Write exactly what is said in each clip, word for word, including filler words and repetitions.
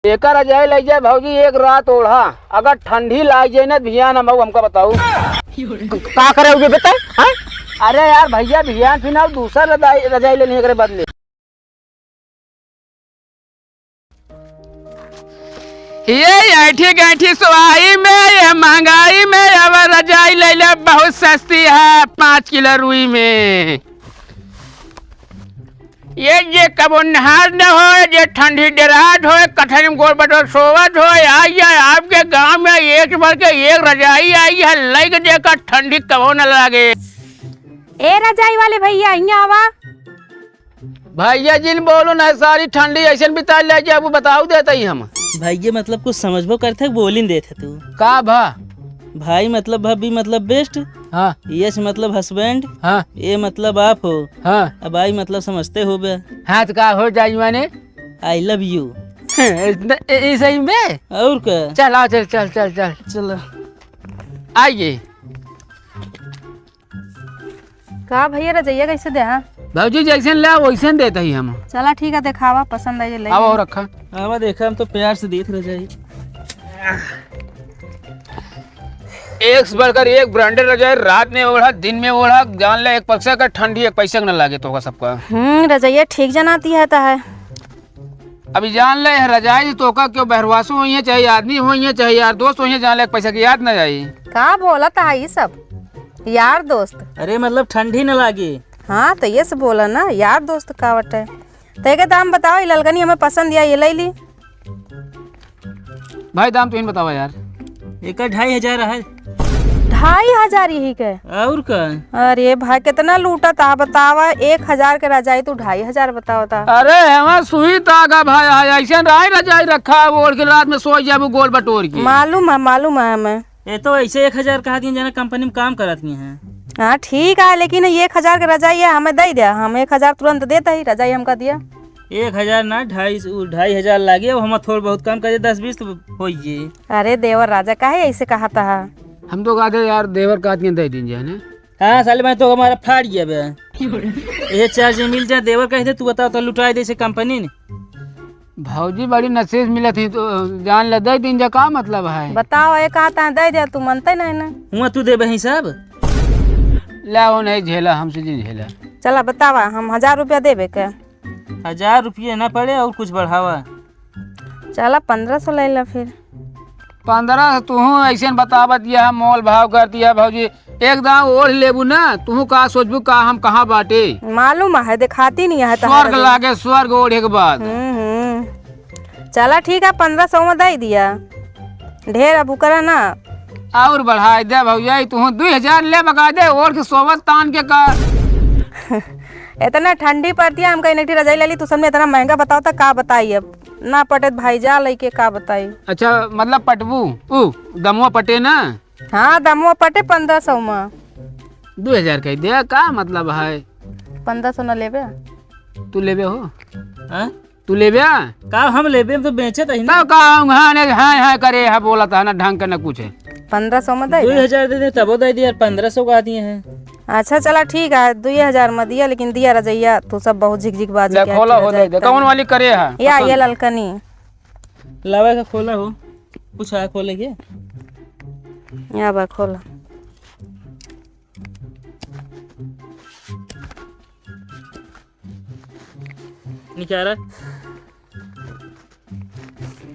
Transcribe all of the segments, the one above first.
एका रजाई लइ जाए भौजी, एक रात ओढ़ा, अगर ठंडी लाग जाए ना भियान हम, हमका बताऊ। क-, का करे उबे बता? हाँ? अरे यार भैया, भियान फिर ना दूसर रजाई, रजाई ले ली एकरे बदले। ये ऐठी गैठी सुहाई में, ये महंगाई में, अब रजाई ले ले बहुत सस्ती है, पाँच किलो रुई में। ये जे कबो नहार न होए, जे ठंडी डेरात होए, कठरी में गोड़ बटोर सोवत होए, आई है आपके गांव में एक भर के एक रजाई आई है, लइके देखा ठंडी कबो न लागे। ए रजाई वाले भैया, हियाँ आवा। भैया जिन बोलो ना, सारी ठंडी ऐसे बिता ले जाबू, बताऊ देता ही हम। भैया मतलब कुछ समझबो करते, बोलिन देते तू। का भा? भाई मतलब भाभी मतलब best। हाँ। Yes मतलब husband। हाँ। A मतलब आप हो। हाँ। अब I मतलब समझते हो बे। हाँ, तो का हो जाई माने? I love you। इतना, ए, ए, सही में? और का? चल, आ, चल, चल, चल, चल। चलो। आइए। का भैया, रजैया कैसे दे? हाँ भौजी, जैसे ले वैसे देते ही हम। चला ठीक है, देखावा, पसंद आई ले। आवा और रखा। आवा देखा, हम तो प्यार से देत रजाई। एक से बढ़कर एक branded रजाई, रात में ओढ़ा, दिन में ओढ़ा, जान ले एक पैसा का ठंडी, एक पैसा का न लागे तोका सबका। हम्म, रजैया ठीक जनाती है ता है। अभी जान ले, रजाई तोका क्यों बहरवासु होइहैं, चाहे आदमी होइहैं, चाहे यार दोस्त होइहैं, जान ले एक पैसा की याद न आई। का बोलत है ई सब? यार दोस्त? अरे मतलब ठंडी न लागे। हाँ, तो ये से बोला ना, यार दोस्त का बटे। तो एक दाम बताओ, ये ललकनी हमें पसंद या, ये ले ली। भाई, दाम तुहिन बतावा यार। एकर ढाई हजार है। ढाई हजार यही के? और का? अरे भाई, कितना लूटत आ, बतावा, एक हजार के रजाई तू ढाई हजार बतावता। अरे, हमार सुई तागा भाई, हाय, ऐसे राय रजाई रखा है, ओढ़ के रात में सोई जाबू गोल बटोर के। मालूम है, मालूम है हमें। ये तो ऐसे एक हजार कहा दिए, जना कंपनी में काम करत नहीं है। हाँ, ठीक है, लेकिन ये एक हजार के रजाई है, हमें दे दे, हम एक हजार तुरंत देता ही, रजाई हमका दिया। एक हजार ना, ढाई सौ, ढाई हजार लागे, वो हम थोड़ बहुत कम करे, दस बीस तो होइए। अरे देवर राजा, काहे ऐसे कहता है? हम तो कहते यार, देवर का आदमी दे दीन जाए ना। हाँ, साले, मैं तो हमारा फाड़ गया बे। ये चार जे मिल जाए, देवर कह दे, तू बताओ तो लुटाई दे से कंपनी ने। भौजी बड़ी नसीब मिलत ही, तो जान ले दे दीन जा, का मतलब है? बताओ, ये कहता है दे दे, तू मनते नहीं ना। हुआ तू देबे हिसाब? ला, वो नहीं झेला, हमसे जी झेला। चला बतावा, हम हजार रुपया देबे के? हजार रुपये ना पड़े और कुछ बढ़ावा। चला, पन्द्रह सौ ले ला फिर। पन्द्रह सौ? तुहूँ ऐसे बतावत यह मोल भाव कर दिया भौजी। एक दाम ओढ़ लेबू ना, तुहूँ का सोचबू का हम कहाँ बाटे। मालूम है, देखाती नहीं है तोहरा स्वर्ग के। लागे स्वर्ग ओढ़े के बाद। हम्म, हम्म। चला ठीक है, पन्द्रह सौ में दे दिया, ढेर अब करा ना। और बढ़ाई दे भौजी, तुहूँ दुई हजार ले बका दे, ओढ़ के सोवत तान के का। इतना ठंडी पड़ती है, हम कहीं नेटी रजाई ले ली, तू सबने इतना महंगा बताओ तो का बताई अब। ना पटे त भाई जा लइके का बताई। अच्छा, मतलब पटबू, उ दमवा पटे ना? हाँ, दमवा पटे पन्द्रह सौ में। दू हजार कह दे, का मतलब है? पन्द्रह सौ न लेबे? तू लेबे हो? हाँ? तू लेबे? का हम लेबे, हम तो बेचे त ही ना। तब का हम हाँ, नहीं, हाँ, हाँ करे है, बोला था ना ढंग का ना कुछ है। पन्द्रह सौ में दे दे। दू हजार दे दे, तबो दे दिया, पन्द्रह सौ का दिए हैं। अच्छा, चला ठीक है, दुई हजार में दिया, लेकिन दिया रजैया, तू सब बहुत झिकझिक बाज ले, के खोला हो जाए, कौन वाली करे है? या, पसंद? ये ललकनी। लावा का खोला हो, कुछ है खोले के? या बा, खोला। निकारा।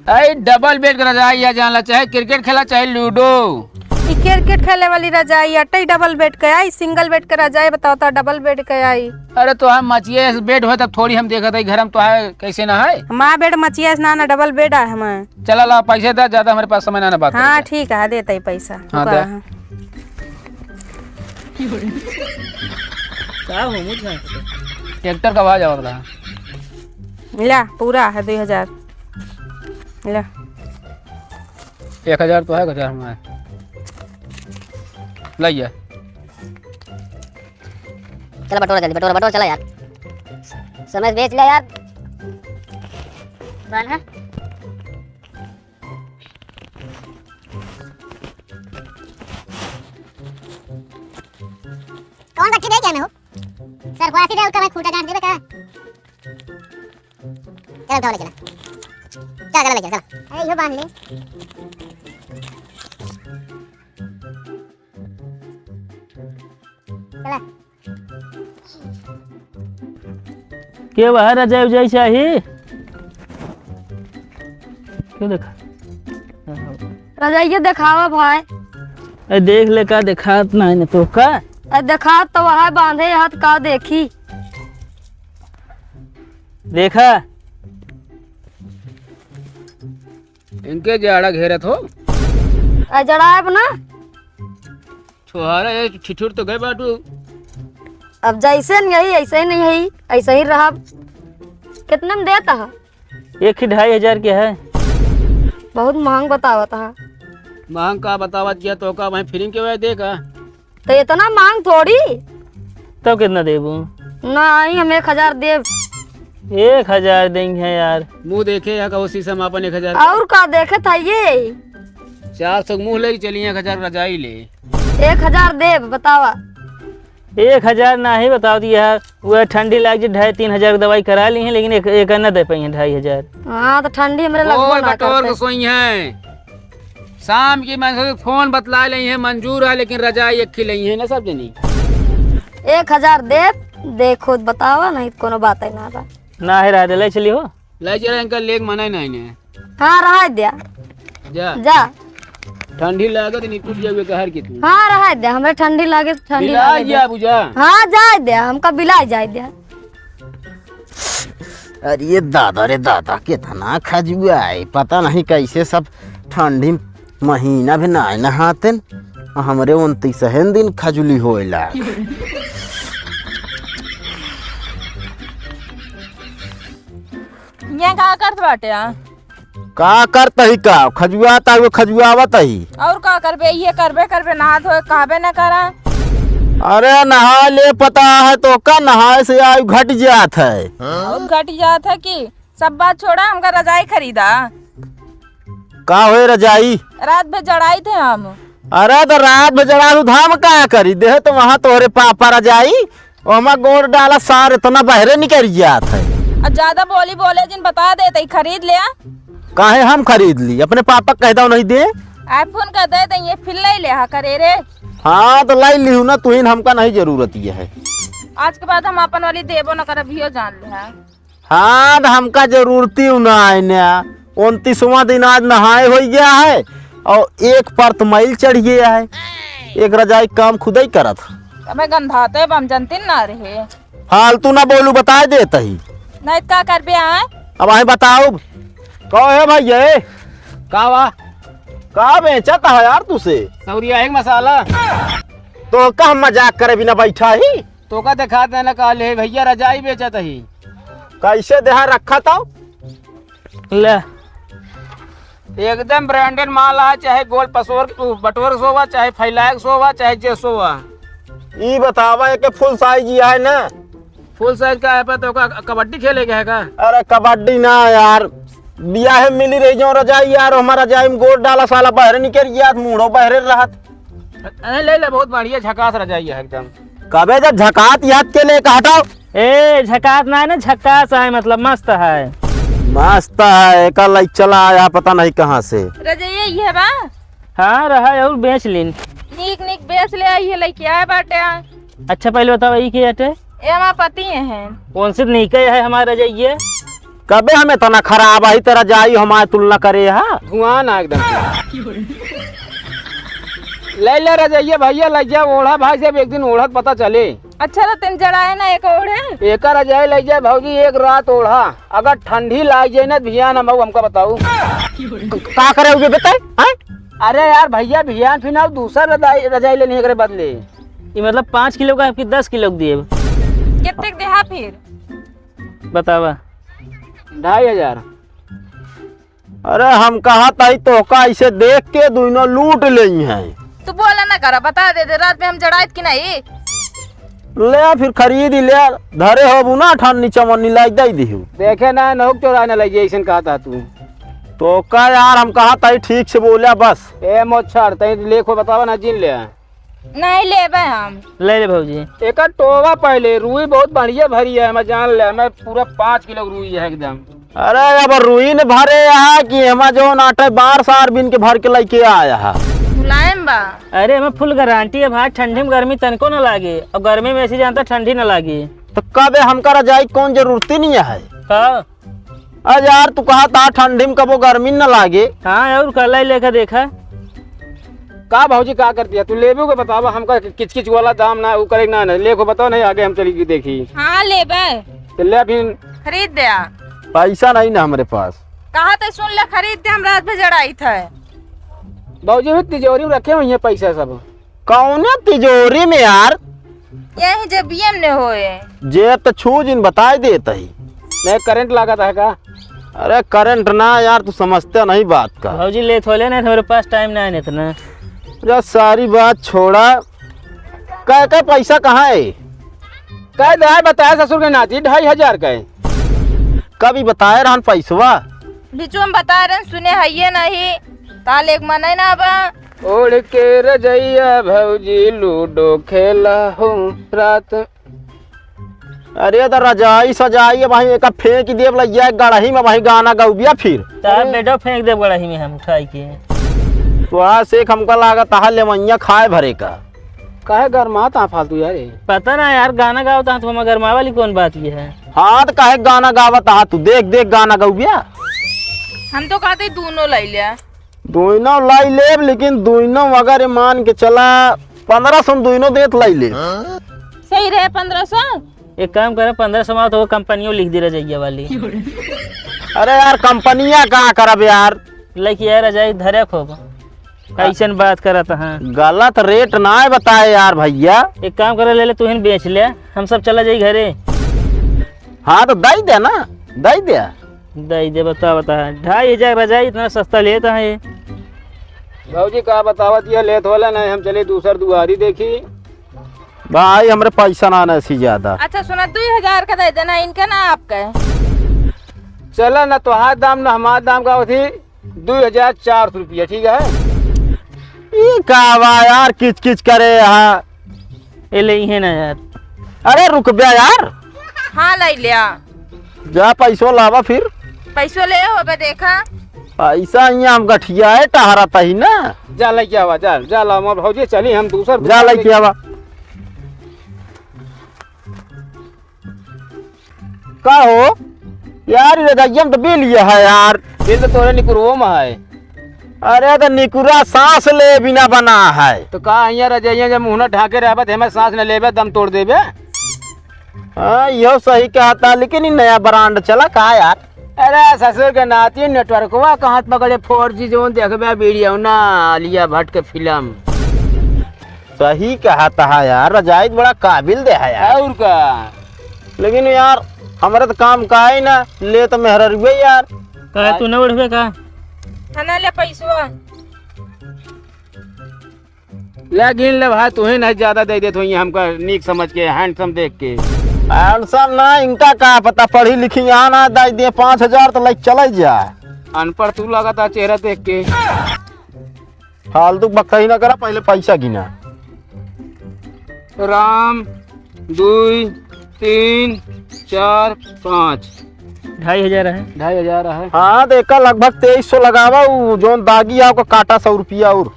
आई डबल बेड के रजाई है, जान ला, चाहे क्रिकेट खेला, चाहे लूडो। ई क्रिकेट खेले वाली रजाई अटई डबल बेड के आई, सिंगल बेड के रजाई बताओ तो डबल बेड के आई। अरे तो हम मचिए बेड होए तब थोड़ी हम देखत हई घर में तो है कैसे ना है। हमार बेड मचिए से ना, ना डबल बेड है हमार। चला ला पैसे दे, ज्यादा हमारे पास समय ना, ना बात हाँ, करे के। ठीक है, देते ही पैसा। हाँ, रुका दे। रहा। का हो मुझे? ट्रैक्टर का आवाज आवत रहा। ला, पूरा है दुई हजार। ला। एक हजार तो है, हजार हमारे। लाइए। चला बटोरा जल्दी, बटोरा, बटोरा, चला यार। समय बेच लिया यार। बन है। कौन रखे दे क्या में हो? सर, वासी दे, उसका मैं खूंटा गांठ देबे का? चल, उठाओ, ले चला। चल, चला, ले चला, चला। अरे, इहो बांध ले। चला। के बाहर रजाई उजाई चाही? क्यों देखा? रजाइया देखावा भाई। ए, देख ले, का देखात नाही न तो का? ए, देखात तो वह बांधे हाथ, का देखी? देखा। इनके जाड़ा घेरत हो। आ, जड़ाएब ना। छोहारा, ये ठिठुर तो गए बाटू। अब जैसे नहीं आई, ऐसे ही नहीं आई, ऐसे ही रहब। कितने में देता है? एक ही ढाई हजार के है। बहुत महंग बतावत है। महंग का बतावत किया तो का, वहीं फिल्म के वजह देखा। तो इतना मांग थोड़ी। तब कितना देबू? नहीं, हम एक हजार देब। एक हजार देंगे यार। मुंह देखे या कहो शीशा में अपन एक हजार। और का देखे था ये? चार सौ मुंह लेके चलिए, एक हजार रजाई ले। एक हजार देब, बतावा। एक हजार नाही बताओ दी यार, वह ठंडी लाग जी, ढाई तीन हजार की दवाई करा ली है, लेकिन एक, एक न दे पाई है ढाई हजार। हाँ, तो ठंडी हमरे लगबो और ना बटोर करते। के सोई है। शाम की मैं सोची फोन बतला लेई है, मंजूर है, लेकिन रजाई एक ही लेई है ना सब जनी। एक हजार दे, देखो बतावा, नहीं तो कोनो बात ही ना बा। ना है, रह दे, ले चली हो। ले चला, इनका लेग मना ही नहीं ने। हाँ, रह दे। जा। जा। ठंडी लागत निकल जावे कहर की तू। हाँ, रह दे, हमरे ठंडी लागे तो ठंडी बिला लागे दे। जा बुझा। हाँ, जाए दे, हमका बिला जाए दे। अरे दादा रे दादा, कितना खजुआ है, पता नहीं कैसे सब ठंडी महीना भी ना नहाते न, हमरे उनतीस दिन खजुली होएला। ये का करत बाटे आ? का करत ही का? खजुआत ही, वो खजुआवत ही। और का करबे? ये करबे करबे, नहा धोए कहबे न करा। अरे नहा ले, पता है तो का, नहाए से आयु घट जात है। और घट जात है कि सब बात छोड़ा, हमका रजाई खरीदा। का होए रजाई? रात भर जड़ाई थे हम। अरे तो रात भर जड़ा तू धाम का करी दे, तो वहाँ तोहरे पापा रजाई, ओमा गोड़ डाला सार इतना बहरे निकल जात है। आ ज्यादा बोली बोले जिन बता दे तई खरीद ले। काहे हम खरीद ली? अपने पापा कह दो नहीं दे। iPhone का दे दे, ये फिर ले ले हा करे रे। हाँ तो लाई लिहू ना, तुहिन हमका नहीं जरूरत ये है। आज के बाद हम अपन वाली देबो न करब, इहो जान ले हा। हाँ, तो हमका जरूरती ना है ना। उनतीसवाँ दिन आज नहाए हो गया है और एक परत मैल चढ़ गया है। एक रजाई काम खुद ही करत। अबे गंधाते बम जनती ना रहे। फालतू ना बोलू, बताए देत ही। नहीं तो का करबे आए? अब आए बताओ। कहो हे भैया, ए, का बा? का बेचत है यार तुसे? सौरिया एक मसाला। तो का हम मजाक करे बिना बैठा ही? तो का देखा देना का ले भैया, रजाई बेचत ही। कैसे देहा रखा था? ले। एकदम branded माल आ, चाहे गोल पसोर के तू बटोर के सोवा, चाहे फैलाए के सोवा, चाहे जे सोवा। ई बतावा, एके full size ही है ना? Full size का है पे तो का कबड्डी खेले के है का? अरे कबड्डी ना यार, बियाहे मिली रही जो रजाई यार, हमारा रजाई में गोड़ डाला साला बहरे निकल गया, मूड़ो बहरे रहत। अरे ले ले, बहुत बढ़िया झकास रजाई है एकदम। कबे जब झकात याद के ले का हटाओ। ए, झकात ना है ना, झकास है, मतलब मस्त है। मस्त है, एका लई चला आया पता नहीं कहाँ से। रजइया ये बा? हाँ, रहा है और बेच लीन। नीक नीक बेच ले आई है, लइके आए बाटे। अच्छा, पहले बताओ, ई के हटे? ए हमार पति हैं। कौन से नीके है हमार रजइया? कबे हम इतना खराब आई, तेरा जाई हमारे तुलना करे हा? धुआं ना एकदम। ले ले रजइया भैया, ले जा ओढ़ा भाई, जब एक दिन ओढ़त पता चले। अच्छा, तो तीन जड़ा है ना, एक ओढ़े। एक रजाई ले जा भौजी, एक रात ओढ़ा, अगर ठंडी लाग जाए ना भियान हम, हमका बताऊ। क-, का करे हुए बताए? हैं? अरे यार भैया, भियान फिर ना दूसरा रजाई, रजाई लेनी एकरे बदले। ये मतलब पाँच किलो का आपकी दस किलो के दिए? कितने के देहा फिर? बतावा। ढाई हजार। अरे हम कहा ताई तोहका ऐसे देख के दुइनो लूट लेई हैं। तू बोला ना करा, बता दे दे, रात में हम जड़ाइत कि नहीं। ले फिर खरीद ही ले, धरे होबू ना ठन्नी चवन्नी लाई दे दिहू। देखे ना नौक चोरा न लगे, ऐसन कहा था तू। तोहका यार हम कहा ताई ठीक से बोला बस। ए मोछड़, तई लेखो बतावा ना जिन ले। नहीं लेबे हम। ले ले भौजी। एकर टोवा पहले, रुई बहुत बढ़िया भरी है, मैं जान ले, मैं पूरा पाँच किलो रुई है एकदम। अरे अब रुई न भरे है कि एमा जौन आटे बार सार बिन के भर के लइके आया है। मुलायम बा। अरे एमा full guarantee है भाई, ठंडी में गर्मी तनको न लागे और गर्मी में ऐसी जानता ठंडी न लागे। तो कबे हमका रजाई कौन जरूरती नहीं है? का? अरे यार, तू कहा था ठंडी में कबो गर्मी न लागे। हाँ, और कल ही लेकर देखा। का भौजी, का करती है तू? लेबे को बतावा, हमका किच किच वाला दाम ना, उ करे ना, ना। ले को बताओ, नहीं आगे हम चली की देखी। हाँ, लेबे। तो ले फिर। खरीद दे आ। पैसा नहीं ना हमरे पास। कहा तो सुन ले, खरीद दे, हम रात में जड़ाई था। भौजी, भी तिजोरी में रखे हुए हैं पैसा सब। कौने तिजोरी में यार? यही जेबियन में होए। जेब तो छू जिन बताई देत ही। नहीं, करंट लागत है का? अरे करंट ना यार, तू समझते नहीं बात का। भौजी लेत होले ना, हमारे पास टाइम ना है इतना। अरे सारी बात छोड़ा, कह के पैसा कहाँ है? कह दे बताया ससुर के नाती, ढाई हजार का है। कभी बताए रहन पैसवा? बिचुआ में बता रहे, सुने हइये नहीं, ताल एक मनई ना बा। ओढ़ के रजैया भौजी लूडो खेला हो रात। अरे तो रजाई सजाई अब भाई एका फेंक देब लइया गड़ही में भाई गाना गौबिया फिर। तार बेटो फेंक देब गड़ही में हम उठाई के। तो आज से हमका लागत है लेमैया खाए भरे का। काहे गरमात आ फालतू यार ये? पता ना यार, गाना गावत आ तो हमार गरमा वाली कौन बात ये है? हाँ, तो काहे गाना गावत आ तू? देख, देख, गाना गौबिया। हम तो कहते दोनों लाई ले। दोनों लाई लेब, लेकिन दोनों अगर ये मान के चला, पन्द्रह सौ में दोनों देत लाई लेब। सही रहे पन्द्रह सौ। एक काम करे, पन्द्रह सौ में तो कंपनियों लिख दे रजैया वाली। अरे यार, कंपनिया का करब यार? लेके यार, रजाई धरे खूब। कैसन बात करत हैं? गलत रेट ना बताए यार भैया। एक काम करे, ले ले, तू ही बेच ले, हम सब चला जाई घरे। हाँ, तो दई दे ना, दई दे। दई दे, बता, बता, ढाई हजार रजाई इतना सस्ता लेता है। भौजी का बतावत ये लेत होला नहीं, हम चले दूसर दुआरी देखी। भाई, हमरे पैसा ना, ना सी ज्यादा। अच्छा सुना, दुई हजार का दे देना, इनका ना आपका। चला ना, तोहार दाम ना हमार दाम का होती, दुई हजार चार सौ रुपया, ठीक है? ई का बा यार, किच किच करे यहाँ। ए ले इहे ना यार। अरे रुक बे यार। हाँ, ले लिया। जा पैसो लावा फिर। पैसो ले होबे, देखा। पैसा यहाँ हम गठिया है, टहरा तही ना। जा लेके आवा, जा, जा लावा भौजी, चली हम दूसर जा दुकान लेके देखी। आवा। का हो यार, ये रजाइया में तो बिल ये है यार। बिल तो तोरे निकुरवो में है। अरे तो निकुरा सांस ले बिना बना है। तो का यहाँ रजाइया जब मुँह न ढाके रहबे तो हमें सांस न लेबे, दम तोड़ देबे। हाँ, यो सही कहता, लेकिन ई नया ब्रांड चला का यार? अरे ससुर के नाती, नेटवर्कवा कहाँ पकड़े, फोर जी जौन देखबे वीडियो ना, आलिया भट्ट के फिल्म। सही कहता है यार, रजाई तो बड़ा काबिल दे है यार। और का? लेकिन यार, हमरे तो काम का है ना, ले तो मेहररुए यार। का तू न उठबे का? खाना ले पैसवा। ले गिन ले भाई, तू ही नहीं ज्यादा दे देत होइए हमका नीक समझ के, handsome देख के। Handsome ना, इनका का पता, पढ़ी लिखी यहाँ ना दे दिए, पाँच हजार तो लेके चले जा। अनपढ़ तू लागत है चेहरा देख के। फालतू बकई ना करा, पहले पैसा गिना। राम, दुई, तीन, चार, पाँच। ढाई हजार है। ढाई हजार है। हाँ, तो एका लगभग तेईस सौ लगावा, उ जौन दागी आओ को काटा सौ रुपया और।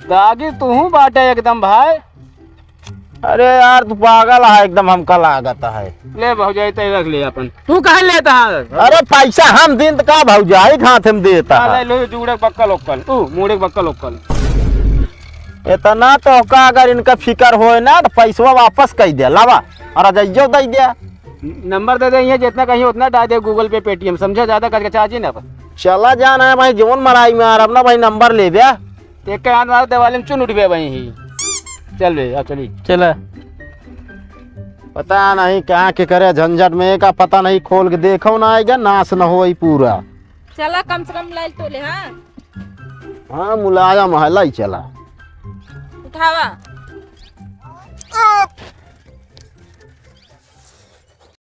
दागी तू बाटे एकदम भाई। अरे यार, तू पागल है एकदम, हमका लागत है। ले भौजाई, तय रख ले अपन। तू काहे लेता है? अरे पैसा हम दिन त का भौजाई के हाथ में देता आ, है। ले लो, जुड़े बक्कल ओक्कल, तू मुड़े बक्कल ओक्कल। इतना तो का, अगर इनका फिकर होए ना तो पैसवा वापस कर दे, लावा और रजाइयो दे दे। नंबर दे दे, ये जितना कहीं उतना डाल दे Google Pay, Paytm, समझा, ज्यादा करके charge ही ना। चला जाना है भाई, जौन मराई में आ रहा ना भाई, नंबर ले बे। ते के आन वाला दिवाली में चुन उठबे वहीं ही। चल बे, आ चली। चला। पता नहीं कहाँ के करे झंझट में, का पता नहीं, खोल के देखो ना आएगा, नाश न होई पूरा। चला, कम से कम लाइल तो ले, हाँ? हाँ, मुलायम है, लाई चला। उठावा।